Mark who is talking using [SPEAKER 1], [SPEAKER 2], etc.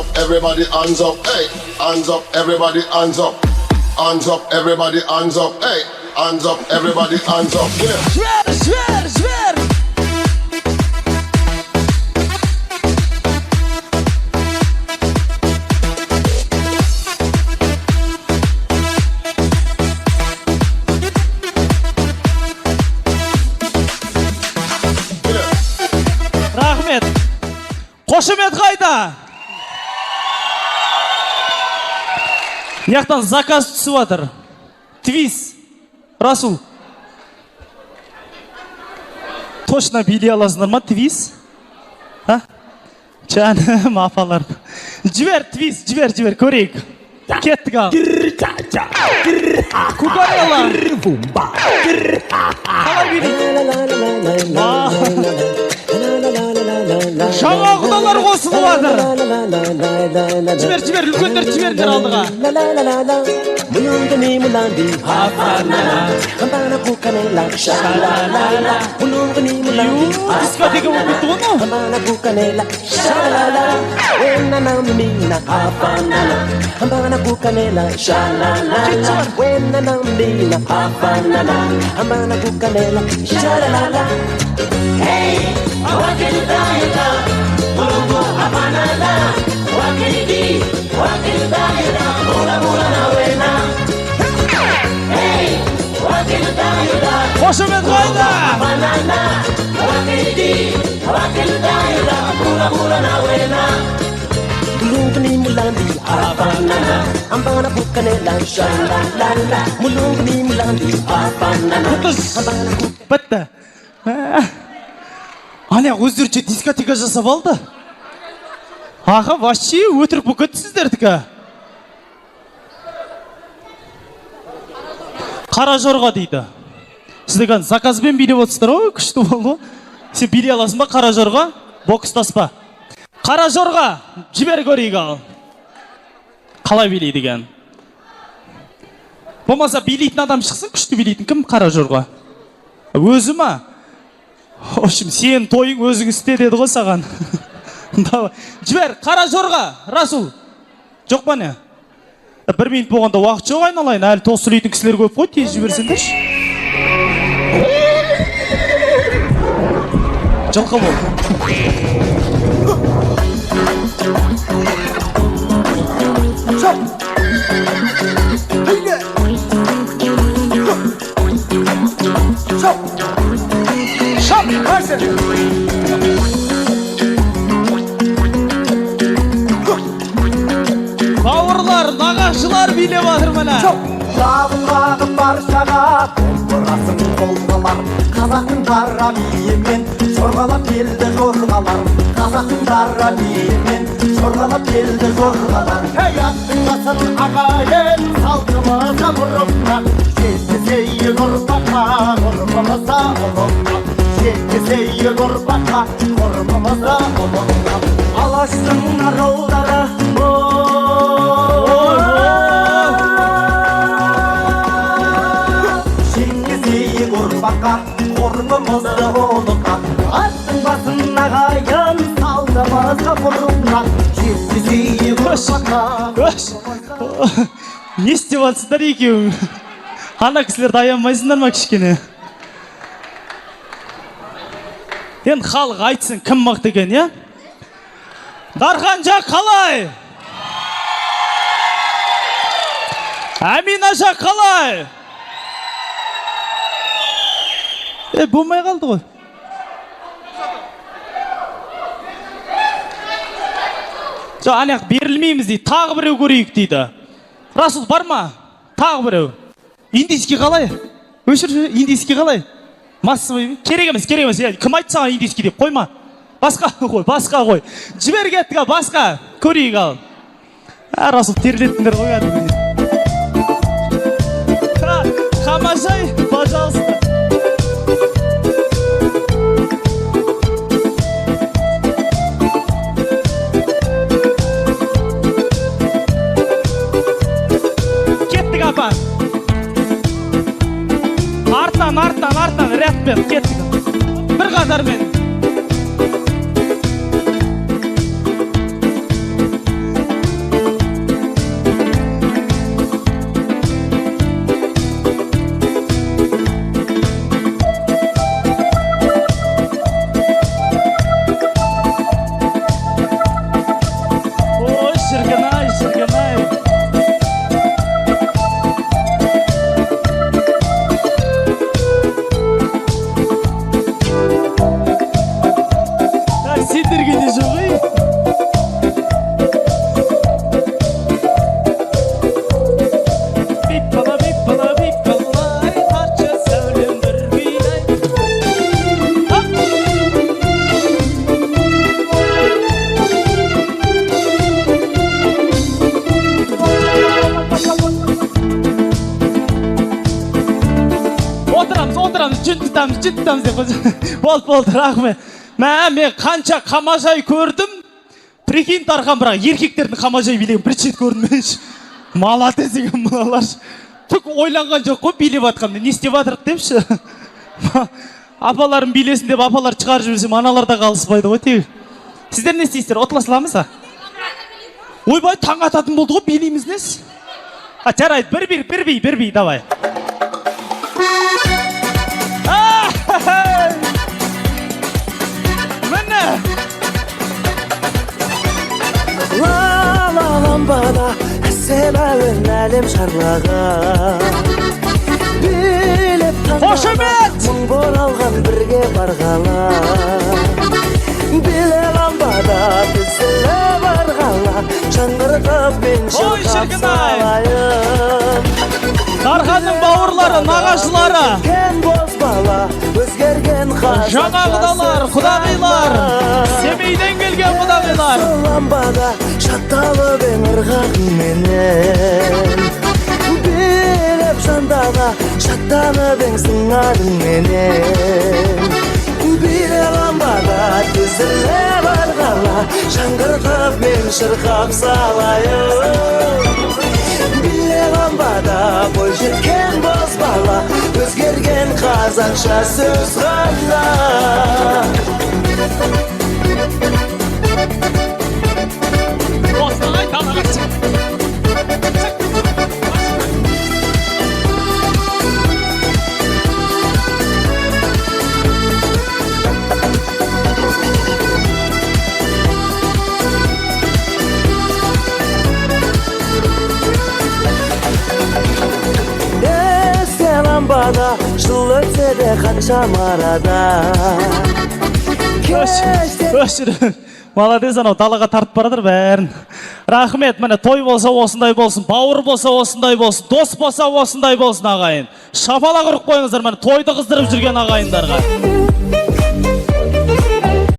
[SPEAKER 1] up, everybody hands up, hey. Hands up, everybody hands up. Hands up, everybody hands up, hey. Hands up, everybody hands up, yeah.
[SPEAKER 2] Жібер, жібер, жібер! Рахмет! Қошемет қайда? Мына жақтан заказ түсіп жатыр. Твист. Расул. Точно билей аласыңдар ма твист? А? Жаным апалар. Жібер твист, жібер, жібер, көрейік. Кеттік ал. Кукарелла. Қалай билейді? Жаңа құдалар қосылып жатыр. Жібер, жібер, үлкендер жіберіңдер алдыға. Дискотека болып кетті ғой мынау. Қошемет қайда? Бітті. Ана өздерінше дискотека жасап алды. Аға, вообще өтірік болып кетті сіздердікі. Қара жорға дейді. Сіздер кәдімгі заказбен билеп отырсыздар ғой, күшті болды ғой. Сен билей аласың ба қара жорға? Бокстаспа. Қара жорға, жібер көрейік ал. Қалай билейді екен? Болмаса билейтін адам шықсын, күшті билейтін кім қара жорға? Өзі ма? В общем, сен тойың өзің істе деді ғой саған. Давай. Жібер, қара жорға, Расул. Жоқ па не? Бір минут болғанда уақыт жоқ айналайын, әлі тост сөйлейтін кісілер көп қой, тез жіберсеңдерші. Жылқы бол. Бауырлар, нағашылар билеп жатыр міне.
[SPEAKER 3] Жалын қағып баршаға, домбырасын қолғалар. Қазақтың дара биімен жорғалап келді жорғалар. Қазақтың дара биімен жорғалап келді жорғалар. Ей, аттың басын ағайын, салтымызға бұрымдап, жеткізейік ұрпаққа, ғұрпымызға ұлықтап. Жеткізейік ұрпаққа, ғұрпымызға ұлықтап. Алаштың арулары, жеткізейік ұрпаққа, ғұрпымызды ұлықтап. Аттың басын ағайын, салтымызға бұрымдап, жеткізейік ұрпаққа.
[SPEAKER 2] Өш. Не істеп жатсыңдар екеуің? Ана кісілерді аямайсыңдар ма кішкене? Енді халық айтсын, кім мықты екен, иә? Дархан жақ қалай? Әмина жақ қалай? Болмай қалды ғой. Жоқ, ана жақ берілмейміз дейді. Тағы біреу көрейік дейді. Расул бар ма? Тағы біреу. Индийский қалай? Өшір, индийский қалай? Массовый керек емес, керек емес. Кім айтты саған индийский деп? Қойма. Басқа қой, басқа қой. Жібер кеттік ал, басқа. Көрейік ал. Расул терлеттіңдер ғой кәдімгідей. Хамажай, пожалуйста. Кеттік апа. Арттан, арттан, арттан, рядпен кеттік. Бір қатармен. отырамыз, жүн тұтамыз, жүн тұтамыз деп қойса. Болды, болды, рахмет. Мә, мен қанша қамажай көрдім. Прикинь, Дархан, бірақ еркектердің қамажай билеген бір рет көрдім мен. Молодец екен мыналар. Түк ойланған жоқ қой билеп жатқанда. Не істеп жатырық депші. Апаларым билесін деп апалар шығарып жіберсем, аналар да қалыспайды ғой тегі. Сіздер не істейсіздер? Ұтыла саламыз а? Ойбай, таң ататын болды ғой, билейміз несі? А, жарайды, бір би, бір би, бір би, давай. А, міне.
[SPEAKER 3] Ла ла ламбада әсем әуен әлем шарлаған, билеп таңдана.
[SPEAKER 2] Қошемет!
[SPEAKER 3] Мың бұралған бірге барғала, биле ламбада, тізіліп ырғала, жаңғыртып мен
[SPEAKER 2] Ой,
[SPEAKER 3] шырқап
[SPEAKER 2] шіркін-ай!
[SPEAKER 3] салайын.
[SPEAKER 2] Дарханның бауырлары, нағашылары,
[SPEAKER 3] Кеткен бозбала, өзгерген қазақша
[SPEAKER 2] жаңа құдалар,
[SPEAKER 3] сөз
[SPEAKER 2] құдағилар,
[SPEAKER 3] ғана.
[SPEAKER 2] Семейден келген құдағилар.
[SPEAKER 3] Ламбада шатталып ең ырғағыңменен, билеп жандана, шаттанып ең сыңарыңменен, биле ламбада, тізіліп ырғала, жаңғыртып мен шырқап салайын. Биле ламбада, бойжеткен бозбала, өзгерген қазақша сөз ғана.
[SPEAKER 2] Осылай далаға шық. Шық.
[SPEAKER 3] Есте ламбада, жыл өтсе де қаншама арада.
[SPEAKER 2] Өшір, өшір. Молодец, анау далаға тартып бара жатыр бәрін. Рахмет, міне, той болса осындай болсын, бауыр болса осындай болсын, дос болса осындай болсын, ағайын. Шапалақ ұрып қойыңыздар, міне, тойды қыздырып жүрген ағайындарға.